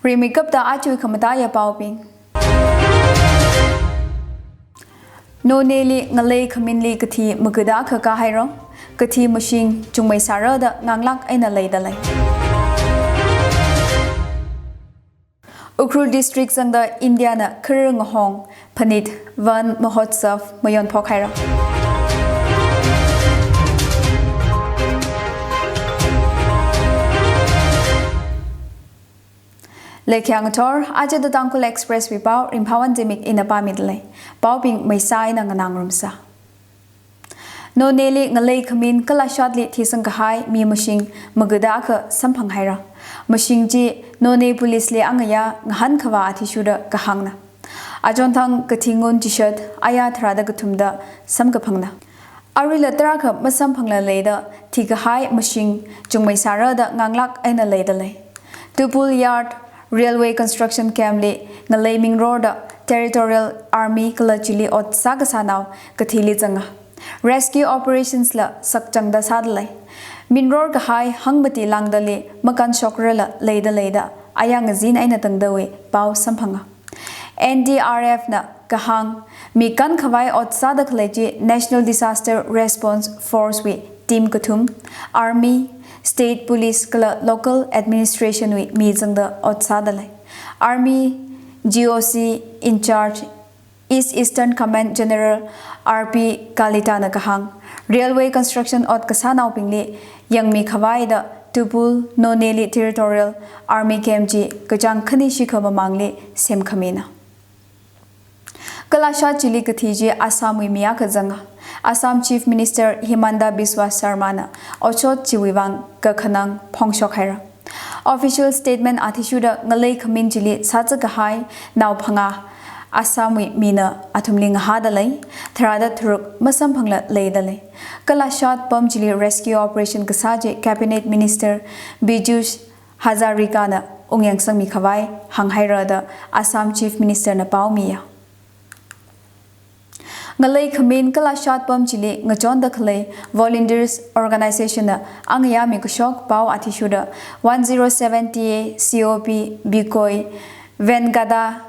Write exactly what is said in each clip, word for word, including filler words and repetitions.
Rimeikapta aja khamataiya paobing. Noneli ngalei khaminli kathi magada akha kāhaira, kathi mashing chungmeisāra da nganglāk eina leidalei. Ukhrul District zangda India na kharar ngahong phanit Van Mahotsav mayonphok haira. Leikhyang thor, aja The Tangkhul Express wui pao, Ringphāwon Zimik ina pāmidalei. Paobing meisā eina nganā ngarumsa. Noneli ngalei khamin kalashatli thisang kahai mi mashing magada akha samphang haira. Mashing chi Noney Police li angayā Ngahankhavā athishurda kahāngna. Achonthang kathi ngun chishat, ayā tharāda kathumda samkaphangna. Aruila tarākha masamphangla leida, thikahai mashing chungmeisāra da nganglāk eina leidalei. Tupul Yard Railway Construction Camp li ngalei mingrorda Territorial Army kala chili ot sākasānao kathili zanga. Rescue operations la sakchangda sādalei. Minror kahai hangmati lāngdali makanshokrala leidalei da ayā ngazin eina tangdawui pao samphanga. N D R F na kahāng, mi kankhavai ot sāda khalei chi National Disaster Response Force wui team kathum, Army, State Police kala Local Administration wui mi zangda ot sādalei. Army G O C in charge East Eastern Command General R P Kalita na kahāng, railway construction ot kasānaobingli yangmi khavai da Tupul Noneyli Territorial Army Camp chi kachāng khani shikha mamangli semkhamina. Kalashat chili kathi chi Assam wui mi akha zanga. Assam Chief Minister Himanta Biswa Sarma na otshot chiwui vang kakhanang phongshok haira. Official statement athishurda ngalei khamin chili sāzak kahai nao phangā Assam wui mina athumli ngahādalei, tharāda tharuk masamphangla leidalei. Kalashat pam chili rescue operation kasā chi Cabinet Minister Piyush Hazarika na ungyangsangmi khavai hānghaira da Assam Chief Minister na paomiya. Ngalei khamin kalashat pam chili ngachonda khalei Volunteers Organization na angayāmi kashok pao athishurda one zero seven T A C O P Bikoi Venkata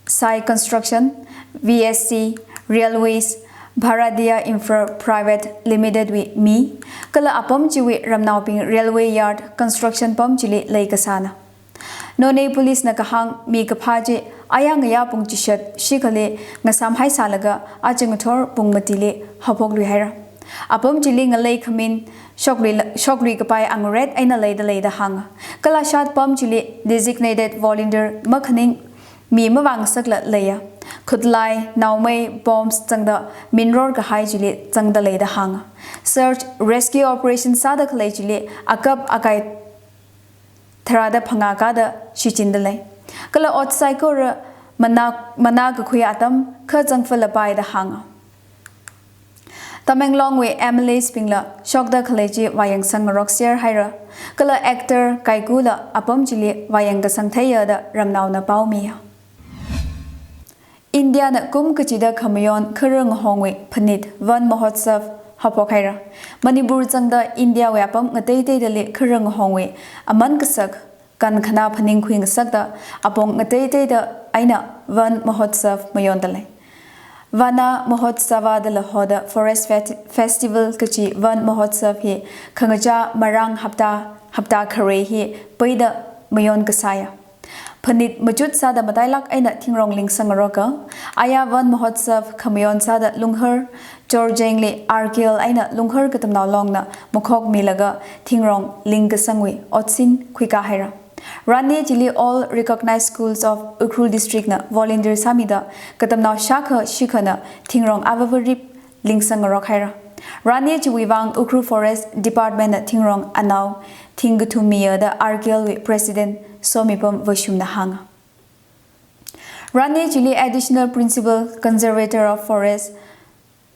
Sai Construction, V S C, Railways, Bharatiya Infra Private Limited wui mi, kala apam chiwui ramnaobing railway yard construction pam chili leikasāna. Noney Police na kahāng mi kaphā chi ayā ngayā pung chishat shikhali ngasamhaisālaga aja ngathor pung matili haophok luihaira. Apam chili ngalei khamin shoklui, shoklui kapai angaret eina leidalei da hānga. Kalashat pam chili designated volunteer makhaning mi mavāngasakla leiya. Khutlai, naomei, bombs zangda minror kahai chili zangdalei da hānga. Search rescue operation sāda khalei chili akap akai tharāda phangā kāda shichindalei. Kala ot saikora mana, mana kakhui atam kha zangfalapai da hānga. Tamenglong wui M L As bingla shokda khalei chi vāyangsang ngarokser haira. Kala actor Kaikula apam chili vāyang kasang theiya da ramnaona paomiya. India na kum kachida khamayon kharar ngahongwui phanit Van Mahotsav haophok haira. Manipur zangda India wui apam ngateiteidali kharar ngahongwui aman kasak kankhana phaningkhui ngasakta apong ngateiteida eina Van Mahotsav mayondalei. Vana Mahotsava dala hoda Forest Fet-, Festival kachi Van Mahotsav hi khangachā marāng hapta, hapta khare hi peida mayon kasāya. Phanit machut sāda matailāk eina thingrong lingsang ngaroka, ayā Van Mahotsav khamayon sāda Lunghar Chorjengli R K L eina Lunghar Katamnao Longna makhokmilaga thingrong lingkasangwui otsin khuikā haira. Rani chili all recognized schools of Ukhrul district na volunteer sāmida katamnao shākha shikhana thingrong avavarip lingsang ngarok haira. Rani chiwui vang Ukhrul Forest Department na thingrong anao thingkathum miya da R K L wui President Somipam Vashum na hānga. Rani chili Additional Principal Conservator of Forest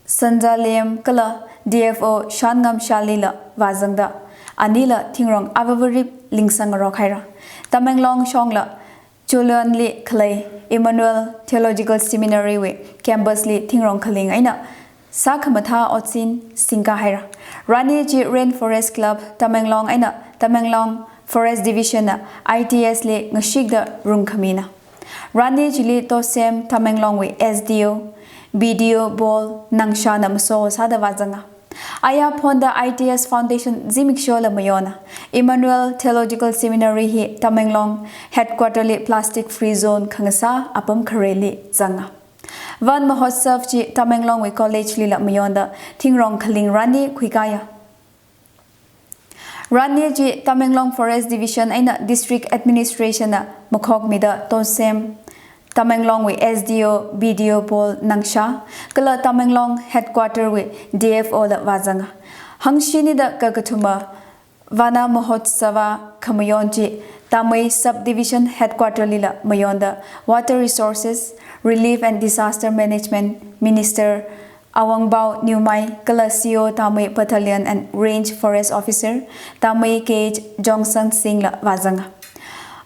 Sanjalem kala D F O Shanngam Shalila vāzangda anila thingrong avavarip lingsang ngarok haira. Tamenglong shongla Chulonli khalei Emmanuel Theological Seminary wui campus li thingrong khaling eina sākhamathā otsin singkā haira. Rani chi Rainforest Club Tamenglong eina Tamenglong Forest Division na I T S li ngashikda rungkhamina. Rani chili tosem Tamenglong wui S D O, B D O Bol Nangshana maso sāda vāzanga. Aya phonda I T S Foundation zimikshola mayona. Emmanuel Theological Seminary hi Tamenglong headquarter li plastic free zone khangasa apam khareli zanga. Van Mahotsav chi Tamenglong wui college lila mayonda thingrong khaling rani khuikaya. Rani chi Tamenglong Forest Division eina District Administration na makhokmida tosem Tamenglong wui S D O, B D O Bol Nangsha, kala Tamenglong headquarter wui D F O la vāzanga. Hangshinida kakathuma Vana Mahotsava khamayon chi Tamei Subdivision Headquarter lila mayonda Water Resources, Relief and Disaster Management Minister Awangbao Newmai kala C O Tamei Battalion and Range Forest Officer Tamei K H Johnson Singh la vāzanga.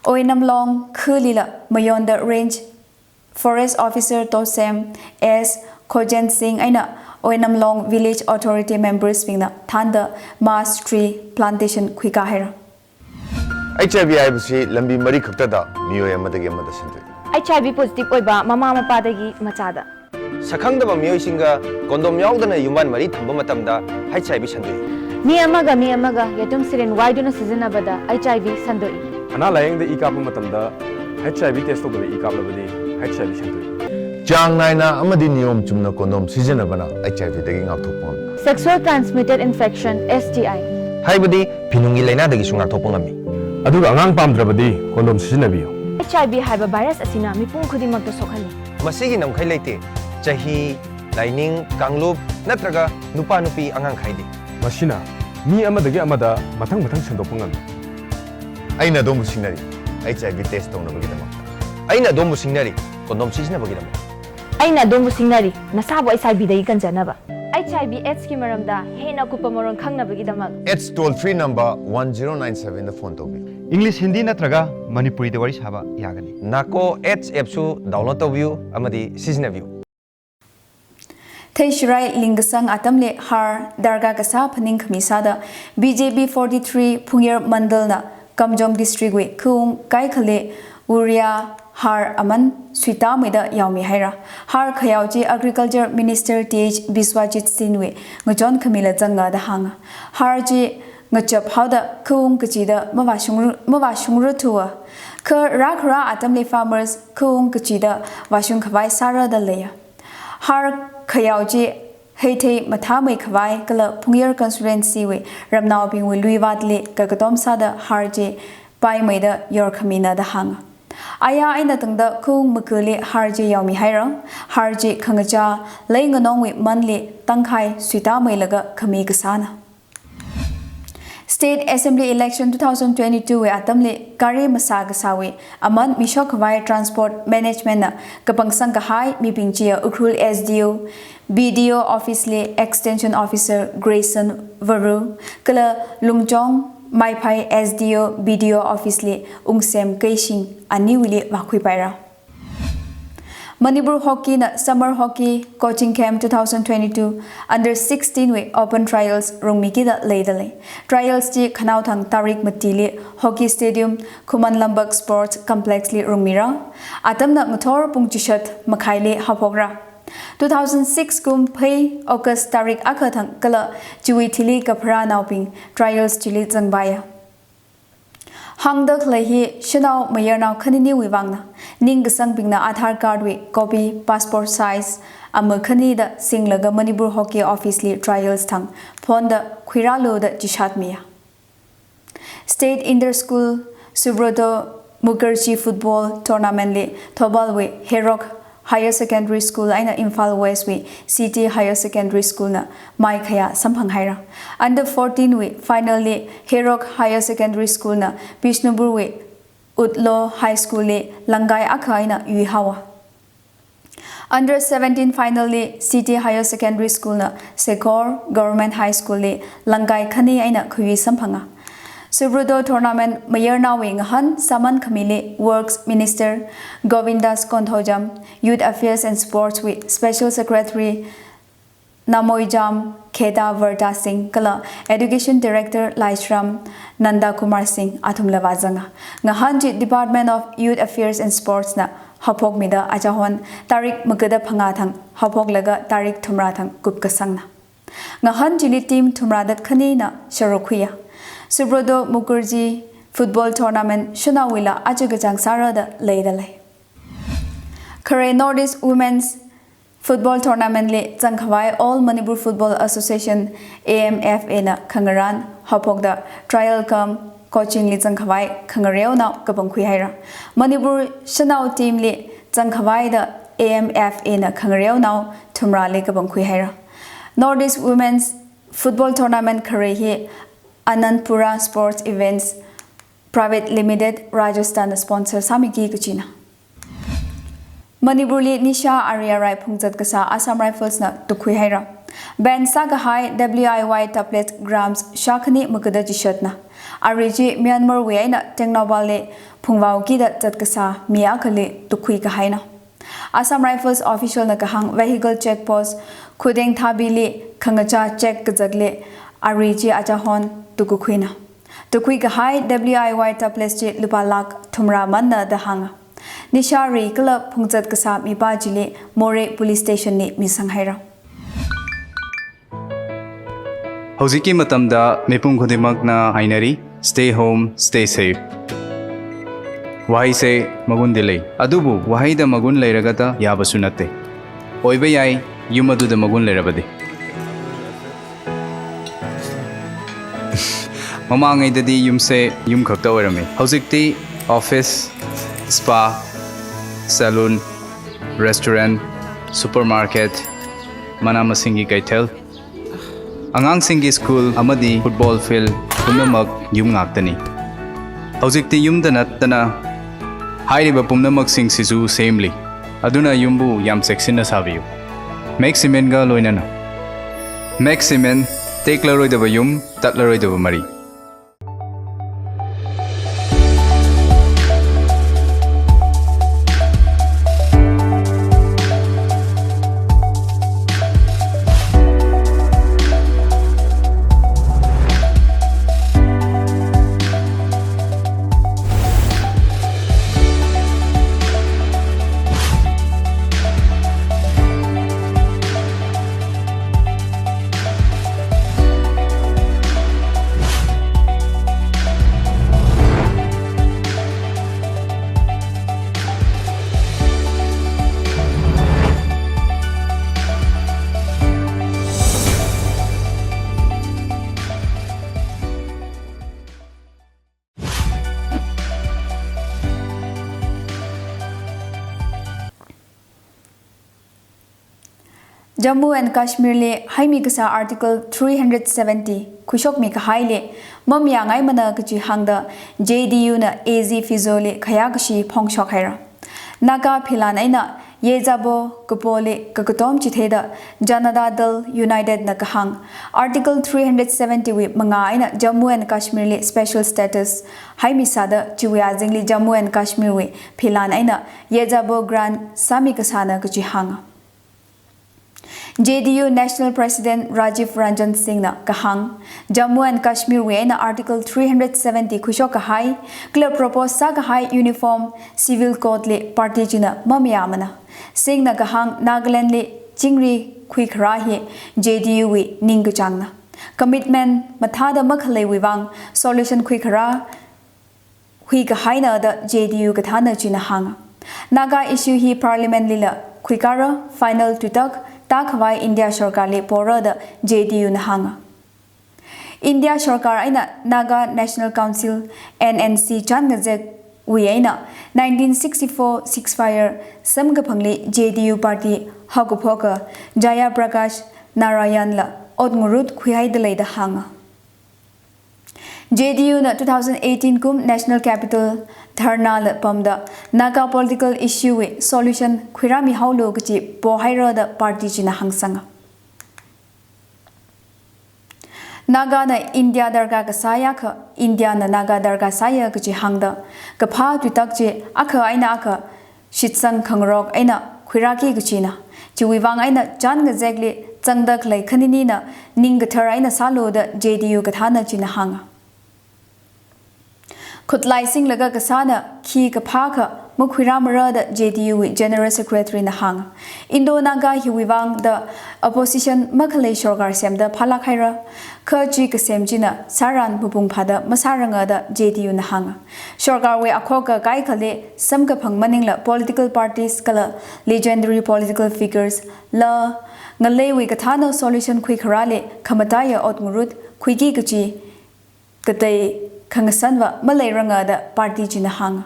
Oinamlong khulila mayonda Range Forest Officer tosem S Khojen Singh eina Oinamlong Village Authority members bingna thānda mass tree plantation khuikā haira. H I V ꯍꯥꯏꯕꯁꯤ ꯂꯝꯕꯤ ꯃꯔꯤ ꯈꯛꯇꯗ ꯃꯤꯑꯣꯏ ꯑꯃꯗꯒꯤ ꯑꯃꯗ ꯁꯟꯗꯣꯛꯏ꯫ H I V positive ꯑꯣꯏꯕ ꯃꯃꯥ ꯃꯄꯥꯗꯒꯤ ꯃꯆꯥꯗ꯫ ꯁꯛꯈꯪꯗꯕ ꯃꯤꯑꯣꯏꯁꯤꯡꯒ condom ꯌꯥꯎꯗꯅ ꯌꯨꯝꯕꯥꯟ ꯃꯔꯤ ꯊꯝꯕ ꯃꯇꯝꯗ H I V ꯁꯟꯗꯣꯛꯏ꯫ ꯃꯤ ꯑꯃꯒ ꯃꯤ ꯑꯃꯒ ꯌꯦꯇꯨꯝ syringe ꯋꯥꯏꯗꯨꯅ ꯁꯤꯖꯤꯟꯅꯕꯗ H I V ꯁꯟꯗꯣꯛꯏ꯫ ꯑꯅꯥ ꯂꯥꯌꯦꯡꯗ ꯏ ꯀꯥꯞꯄ ꯃꯇꯝꯗ H I V test ꯇꯧꯗꯕ ꯏ ꯀꯥꯞꯂꯕꯗꯤ H I V ꯁꯟꯗꯣꯛꯏ꯫ ꯆꯥꯡ ꯅꯥꯏꯅ ꯑꯃꯗꯤ ꯅꯤꯌꯣꯝ ꯆꯨꯝꯅ condom ꯁꯤꯖꯤꯟꯅꯕꯅ H I V ꯗꯒꯤ ꯉꯥꯛꯊꯣꯛꯄ ꯉꯝꯃꯤ꯫ Sexual transmitted infection, S T I꯫ ꯍꯥꯏꯕꯗꯤ ꯐꯤꯅꯨꯡꯒꯤ ꯂꯥꯏꯅꯥꯗꯒꯤꯁꯨ ꯉꯥꯛꯊꯣꯛꯄ ꯉꯝꯃꯤ꯫ ꯑꯗꯨꯒ ꯑꯉꯥꯡ ꯄꯥꯝꯗ꯭ꯔꯕꯗꯤ condom ꯁꯤꯖꯤꯟꯅꯕꯤꯌꯨ꯫ H I V ꯍꯥꯏꯕ virus ꯑꯁꯤꯅ ꯃꯤꯄꯨꯝ ꯈꯨꯗꯤꯡꯃꯛꯇ ꯁꯣꯛꯍꯜꯂꯤ꯫ ꯃꯁꯤꯒꯤ ꯉꯝꯈꯩ ꯂꯩꯇꯦ꯫ ꯆꯍꯤ, ꯂꯥꯏꯅꯤꯡ, ꯀꯥꯡꯂꯨꯞ ꯅꯠꯇ꯭ꯔꯒ ꯅꯨꯄꯥ ꯅꯨꯄꯤ ꯑꯉꯥꯡ ꯈꯥꯏꯗꯦ꯫ ꯃꯁꯤꯅ ꯃꯤ ꯑꯃꯗꯒꯤ ꯑꯃꯗ ꯃꯊꯪ ꯃꯊꯪ ꯁꯟꯗꯣꯛꯄ ꯉꯝꯃꯤ꯫ ꯑꯩꯅ ꯑꯗꯣꯝꯕꯨ ꯁꯤꯡꯅꯔꯤ, H I V test ꯇꯧꯅꯕꯒꯤꯗꯃꯛꯇ꯫ ꯑꯩꯅ ꯑꯗꯣꯝꯕꯨ ꯁꯤꯡꯅꯔꯤ, condom ꯁꯤꯖꯤꯟꯅꯕꯒꯤꯗꯃꯛ꯫ ꯑꯩꯅ ꯑꯗꯣꯝꯕꯨ ꯁꯤꯡꯅꯔꯤ, ꯅꯁꯥꯕꯨ H I V ꯗꯒꯤ ꯀꯟꯖꯅꯕ꯫ H I V AIDS ꯀꯤ ꯃꯔꯝꯗ ꯍꯦꯟꯅ ꯑꯀꯨꯞꯄ ꯃꯔꯣꯜ ꯈꯪꯅꯕꯒꯤꯗꯃꯛ AIDS toll free number one zero nine seven ꯗ phone ꯇꯧꯕꯤꯌꯨ꯫ English, Hindi ꯅꯠꯇ꯭ꯔꯒ ꯃꯅꯤꯄꯨꯔꯤꯗ ꯋꯥꯔꯤ ꯁꯥꯕ ꯌꯥꯒꯅꯤ꯫ NACO AIDS app ꯁꯨ download ꯇꯧꯕꯤꯌꯨ ꯑꯃꯗꯤ ꯁꯤꯖꯤꯟꯅꯕꯤꯌꯨ꯫ ꯊꯩꯁꯤꯔꯥꯏ ꯂꯤꯡꯒꯁꯪ ꯑꯇꯝꯂꯤ ꯍꯥꯔ ꯗꯔꯒꯥ ꯀꯁꯥ ꯐꯅꯤꯡ ꯈꯃꯤ ꯁꯥꯗ B J P forty three ꯐꯨꯡꯌꯔ ꯃꯟꯗꯜꯅ ꯀꯝꯖꯣꯡ district ꯋꯤ ꯈꯨꯡ ꯀꯥꯏꯈꯂꯤ ꯎꯔꯤꯌꯥ ꯍꯥꯔ ꯑꯃꯟ ꯁꯨꯏꯇꯥꯃꯩꯗ ꯌꯥꯎꯃꯤ ꯍꯥꯏꯔ꯫ ꯍꯥꯔ ꯈꯌꯥꯎꯆꯤ Agriculture Minister T H Biswajit Singh ꯋꯤ ꯉꯆꯣꯟ ꯈꯃꯤꯂ ꯆꯪꯉꯗ ꯍꯥꯡꯉ꯫ ꯍꯥꯔ ꯆꯤ ꯉꯆꯞ ꯍꯥꯎꯗ ꯈꯨꯡ ꯀꯆꯤꯗ ꯃꯕꯥ ꯁꯨꯡꯔꯨ-, ꯃꯕꯥ ꯁꯨꯡꯔꯨ ꯊꯨꯋ꯫ ꯈ ꯔꯥ ꯈꯔ ꯑꯇꯝꯂꯤ farmers ꯈꯨꯡ ꯀꯆꯤꯗ ꯋꯥꯁꯨꯡ ꯈꯕꯥꯏ ꯁꯥꯔꯗ ꯂꯩꯌ꯫ ꯍꯥꯔ ꯈꯌꯥꯎꯆꯤ ꯍꯩꯊꯩ ꯃꯊꯥꯃꯩ ꯈꯕꯥꯏ ꯀꯂ ꯐꯨꯡꯌꯔ constituency ꯋꯤ ꯔꯝꯅꯥꯎꯕꯤꯡ ꯋꯤ ꯂꯨꯏ ꯋꯥꯠꯂꯤ ꯀꯀꯇꯣꯝ ꯁꯥꯗ ꯍꯥꯔ ꯆꯤ ꯄꯥꯏꯃꯩꯗ ꯌꯣꯔ ꯈꯃꯤꯅꯗ ꯍꯥꯡꯉ꯫ ꯑꯌꯥ ꯑꯩꯅ ꯇꯪꯗ ꯈꯨꯡ ꯃꯀꯨꯂꯤ ꯍꯥꯔ ꯆꯤ ꯌꯥꯎꯃꯤ ꯍꯥꯏꯔ꯫ ꯍꯥꯔ ꯆꯤ ꯈꯪꯉꯆꯥ ꯂꯩ ꯉꯅꯣꯡ ꯋꯤ ꯃꯟꯂꯤ ꯇꯪꯈꯥꯏ ꯁꯨꯏꯇꯥꯃꯩꯂꯒ ꯈꯃꯤ ꯀꯁꯥꯅ꯫ State Assembly Election two thousand twenty-two ꯋꯤ ꯑꯇꯝꯂꯤ ꯀꯥꯔꯤ ꯃꯁꯥ ꯀꯁꯥꯋꯤ ꯑꯃꯟ ꯃꯤꯁꯣꯛ ꯈꯕꯥꯏ Transport Management ꯅ ꯀꯄꯪꯁꯪ ꯀꯍꯥꯏ ꯃꯤꯄꯤꯡ ꯆꯤꯌ Ukhrul S D O, B D O office ꯂꯤ Extension Officer Grayson Varu, ꯀꯂ ꯂꯨꯡꯆꯣꯡ ꯃꯥꯏꯐꯥꯏ S D O, B D O office ꯂꯤ ꯎꯪꯁꯦꯝ ꯀꯩꯁꯤꯡ ꯑꯅꯤꯋꯤꯂꯤ ꯋꯥꯈꯨꯏ ꯄꯥꯏꯔ꯫ Manipur Hockey ꯅ Summer Hockey Coaching Camp two thousand twenty-two under sixteen ꯋꯤ open trials ꯔꯨꯡꯃꯤꯒꯤꯗ ꯂꯩꯗ ꯂꯩ꯫ Trials ꯆꯤ ꯈꯅꯥꯎꯊꯪ ꯇꯥꯔꯤꯛ ꯃꯇꯤꯂꯤ Hockey Stadium, ꯈꯨꯃꯟ ꯂꯝꯕꯛ Sports Complex ꯂꯤ ꯔꯨꯡꯃꯤꯔ꯫ ꯑꯇꯝꯅ ꯃꯊꯣꯔ ꯄꯨꯡ ꯆꯤꯁꯠ ꯃꯈꯥꯏꯂꯤ ꯍꯥꯄꯣꯛꯔ꯫ Two thousand six ꯀꯨꯝ ꯐꯩ August ꯇꯥꯔꯤꯛ ꯑꯈ ꯊꯪ ꯀꯂ ꯆꯤꯋꯤ ꯊꯤꯂꯤ ꯀꯐꯔꯥ ꯅꯥꯎꯄꯤꯡ trials ꯆꯤꯂꯤ ꯆꯪꯕꯥꯏꯌ꯫ ꯍꯥꯡꯗꯛ ꯂꯩꯍꯤ ꯁꯤꯅꯥꯎ ꯃꯌꯔꯅꯥꯎ ꯈꯅꯤꯅꯤ ꯋꯤꯋꯥꯡꯅ ꯅꯤꯡ ꯀꯁꯪ ꯄꯤꯡꯅ Aadhaar card ꯋꯤ copy, passport size ꯑꯃ ꯈꯅꯤꯗ ꯁꯤꯡꯂꯒ Manipur Hockey Office ꯂꯤ trials ꯊꯪ phone ꯗ ꯈꯨꯏꯔꯥꯂꯨꯗ ꯆꯤꯁꯥꯠꯃꯤꯌ꯫ State Inter School Subroto Mukherjee Football Tournament ꯂꯤ ꯊꯧꯕꯥꯜ ꯋꯤ ꯍꯦꯔꯣꯛ Higher Secondary School ꯑꯩꯅ ꯏꯝꯐꯥꯜ West ꯋꯤ City Higher Secondary School ꯅ ꯃꯥꯏ ꯈꯌꯥ ꯁꯝꯐꯪ ꯍꯥꯏꯔ꯫ Under fourteen ꯋꯤ final ꯂꯤ ꯍꯦꯔꯣꯛ Higher Secondary School ꯅ ꯕꯤꯁꯅꯨꯄꯨꯔ ꯋꯤ ꯎꯠꯂꯣ High School ꯂꯤ ꯂꯪꯒꯥꯏ ꯑꯈ ꯑꯩꯅ ꯌꯨꯏ ꯍꯥꯋꯥ꯫ Under seventeen final ꯂꯤ City Higher Secondary School ꯅ ꯁꯦꯈꯣꯔ Government High School ꯂꯤ ꯂꯪꯒꯥꯏ ꯈꯅꯤ ꯑꯩꯅ ꯈꯨꯌꯨꯏ ꯁꯝꯐꯪꯉ꯫ Subroto Tournament ꯃꯌꯔꯅꯥꯎꯋꯤ ꯉꯍꯟ ꯁꯃꯟ ꯈꯃꯤꯂꯤ Works Minister Govindas Konthoujam, Youth Affairs and Sports ꯋꯤ Special Secretary Namoijam Kheda Varda Singh kala Education Director Laishram Nanda Kumar Singh athumla vāzanga. Ngahān chi Department of Youth Affairs and Sports na haophokmida achahon tarik magada phangā thang haophoklaga tarik thumrā thang kupkasangna. Ngahān chili team thumrā da khanina sharuk khuiya. Subroto Mukherjee Football Tournament shanaowuila aja kachāng sāra da leida lei. Khare Northeast Women's Football Tournament li zangkhavai All Manipur Football Association, A M F A na khangarān haophokda trial cum coaching li zangkhavai khangareonao kapangkhui haira. Manipur shanao team li zangkhavai da A M F A na khangareonao thumrāli kapangkhui haira. Northeast Women's Football Tournament khare hi Anandpura Sports Events Private Limited, Rajasthan na sponsor sāmiki kachina. Manipurli nisha ari arai phungzat kasā Assam Rifles na tukkhui haira. Ban sākahai W I Y tablet grams shākhani magada chishatna. Ari chi Myanmar wui eina Tengnoupal li phungvao kida zat kasā mi akhali tukkhui kahaina. Assam Rifles official na kahāng vehicle check post Khudengthabili khangachā check kazakli ari chi achahon tukkakhuina. Tukkhui kahai W I Y tablet chi lupā lakh thumrā manna da hānga. Nisha ari kala phungzat kasā mipā chili Moreh Police Station li misang haira. Hꯧjikki matamda mipum khudingmakna hainari, "Stay home, stay safe." Wahaise magundi lei. Adubu wahaida magun leiragada yabasu natte. Oiba yai, yum aduda magun leirabadi. Mamāngaidadi yumse yum khakta oirame. Hojikti office, spa, salon, restaurant, supermarket, mana masinggi kaithel, angāngsinggi school amadi football field pumnamak yum ngaktani. Hojikti yumda nattana hairiba pumnamaksing sisu semli. Aduna yumbu yam cheksinna sābiyu. Max Cement ga loinana. Max Cement, teklaroidaba yum, tatlaroidaba mari. Jammu and Kashmir li haimi kasā Article three hundred seventy khuishokmi kahaili mamayāngaimana kachi hāngda J D U na A Z Fizo li khayākashi phongshok haira. Naga philan eina Yejabo kapoli kakatom chitheida Janata Dal United na kahāng, Article three hundred seventy wui mangā eina Jammu and Kashmir li special status haimi sāda chiwui azingli Jammu and Kashmir wui philan eina Yejabo grant sāmi kasāna kachi hānga. J D U National President Rajiv Ranjan Singh na kahāng, Jammu and Kashmir wui eina Article three hundred seventy khuishok kahai kala propose sākahai Uniform Civil Code li party china mamayāmana. Singh na kahāng, Nagaland li chingri khuikharā hi J D U wui ningkachāngna. Commitment mathāda makhaleiwui vang solution khuikharā huikahaina da J D U kathāna china hānga. Naga issue hi Parliament lila khuikara final tuitak tākhavai India sorkarli pora da J D U na hānga. India sorkar eina Naga National Council, N N C, chānngazek wui eina nineteen sixty-four ceasefire samkaphangli J D U party haokaphoka Jaya Prakash Narayan la ot ngarut khuihaida lei da hānga. J D U na two thousand eighteen kum National Capital Dharna la pamda Naga political issue wui solution khuirāmi haolu kachi pohaira da party china hāngsanga. Naga na India darkar kasā akha, India na Naga darkar sāya kachi hāngda kaphā tuitak chi akha eina akha shitsang khangarok eina khuirāki kachina. Chiwui vang eina chān ngazekli zangda khalei khaninina ning kathar eina sālu da J D U kathāna china hānga. Khutlai singlaga kasāna khi kaphā kha makhuirāmara da J D U wui General Secretary na hānga. Indo-Naga hiwui vang da opposition makhalei sorkar semda phālāk haira. Kha chi kasem china sāran mapung phāda masāranga da J D U na hānga. Sorkarwui akhok kakai khali samkaphang maningla political parties kala legendary political figures la ngaleiwui kathāna solution khuikharāli khamataiya ot ngarut khuiki kachi katei khangasanva maleiranga da party china hānga.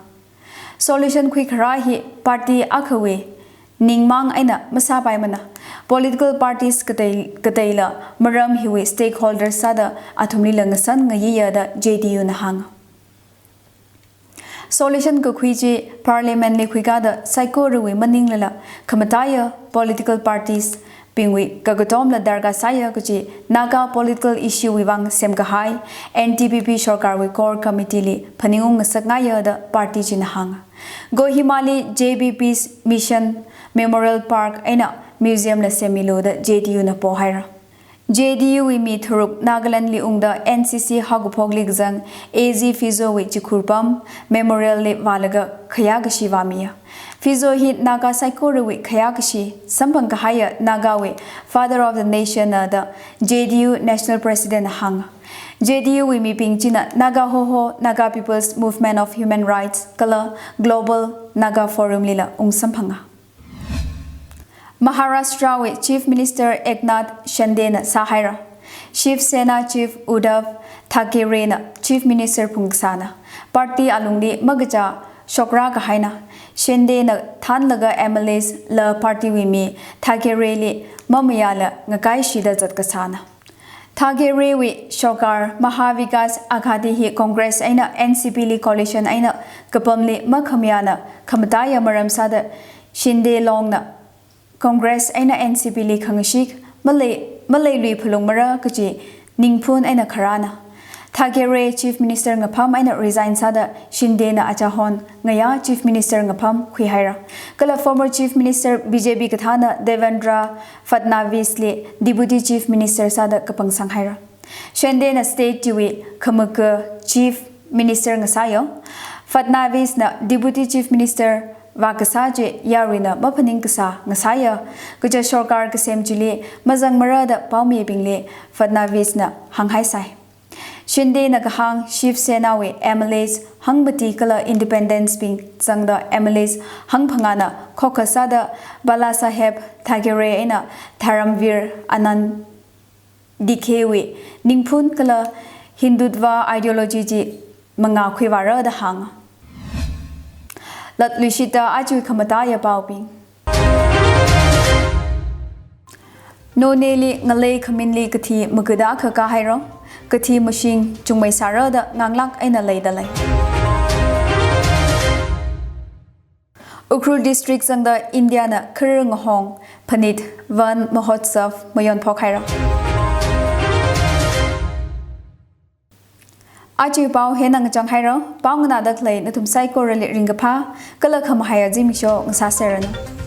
Solution khuikharā hi party akhawui ningmang eina masāpaimana. Political parties katei, kateila maram hiwui stakeholders sāda athumlila ngasan ngayiya da J D U na hānga. Solution kakhui chi Parliament li khuikada saikorawui maninglala khamataiya political parties bingwui kakatomla darkar sāya kachi Naga political issue wui vang semkahai N D P P sorkarwui core committee li phaningung ngasakngaiya da party china hānga. Kohima li J B P's Mission Memorial Park eina museum la semmilu da J D U na pohaira. J D U wui mi tharuk Nagaland li ungda N C C haokaphokli kazang A Z Phizo wui chikhurpam Memorial li vālaga khayākashi vāmiya. Phizo hi Naga saikorawui khayākashi samphang kahaiya Naga wui Father of the Nation na da J D U National President na hānga. J D U wui mibing china Naga Hoho, Naga People's Movement of Human Rights kala Global Naga Forum lila ungsamphanga. Maharashtra wui Chief Minister Eknath Shinde na sāhaira. Shiv Sena Chief Uddhav Thackeray na Chief Minister phungkasāna. Party alungli makachā shokra kahaina. Shinde na thānlaga M L As la party wui mi Thackeray li mamayāla ngakaishida zatkasāna. Thackeray wui sorkar Maha Vikas Aghadi hi Congress eina N C P li coalition eina kapamli makhamayāna khamataiya maram sāda Shinde longna Congress eina N C P li khangashik malei, maleilui phalungmara kachi ningphun eina kharāna. Thackeray Chief Minister ngapham eina resign sāda Shinde na achahon ngayā Chief Minister ngapham khuihaira. Kala former Chief Minister B J P kathāna Devendra Fadnavis li Deputy Chief Minister sāda kapangsanghaira. Shinde na state chiwui khamaka Chief Minister ngasāya. Fadnavis na Deputy Chief Minister vākasā chi yaruina maphaning kasā ngasāya. Kaja sorkar kasem chili mazangmara da paomibingli Fadnavis na hānghaisai. Shinde na kahāng Shiv Sena wui M L As hangmati kala independents bing zangda M L As hangphangāna khokkha sāda Bala Saheb Thackeray eina Dharamveer Anand Dikhe wui ningphun kala Hindutva ideology chi mangā khuivāra da hānga. Latluishita ajawui khamataiya paobing. Noney li ngalei khaminli kathi magada akha kāhaira, kathi mashing chungmei sāra da nganglāk eina leidalei. Ukhrul District zangda India na kharar ngahong phanit Van Mahotsav mayonphok haira. Ajawui pao hieina ngachang haira, pao nganāda khalei nathum saikorali ringkaphā kala khamahaiya zimiksho ngasāserranu.